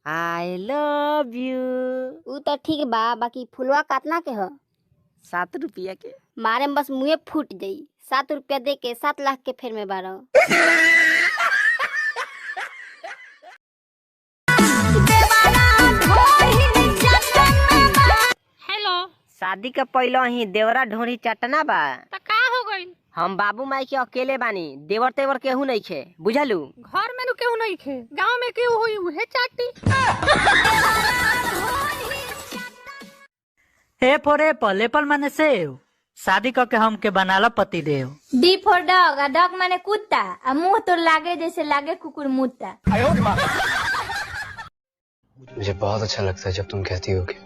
I love you. ऊ तो ठीक बा, बाकी फुलवा कतना के ह? 7 रुपया के। मारे में बस मुँहे फूट जाई। 7 रुपया दे के 7 लाख के फेर में बारह। हेलो। शादी के पहले ही देवरा ढोरी चटना बा। त का हो गइल? हम बाबू माई के अकेले बानी, देवर तेवर केहू नहीं खे, बुझलू? घर में नु केहू नहीं खे, गांव में केहू होई, उहे चाटी। ए फॉर एप्पल, एप्पल माने सेव, शादी करके हमके बनाला पति देव। डी फॉर डॉग, आ डॉग माने कुत्ता, आ मुंह तो लागे जैसे लागे कुकुर मुत्ता। मुझे बहुत अच्छा लगता है जब तुम कहती हो कि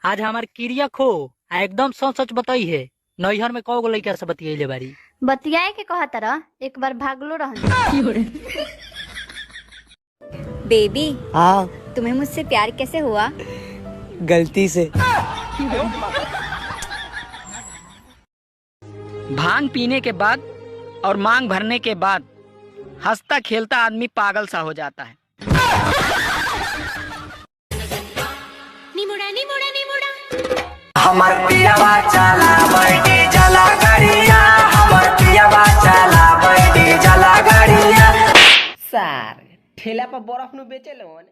आज हमार क्रिया खो आ एकदम सच सच बताई है, नैहर में कौ गो लड़का से बतियैले बारी? बतियाए के कहत रह, एक बार भागलो रहन। बेबी। हाँ। तुम्हें मुझसे प्यार कैसे हुआ? गलती से। भांग पीने के बाद और मांग भरने के बाद हंसता खेलता आदमी पागल सा हो जाता है। हमर पियावा चला बैठी जला गाड़िया, हमर पियावा चला बैठी जला गाड़िया। सार, ठेला पर बर्फ नु बेचे लोन।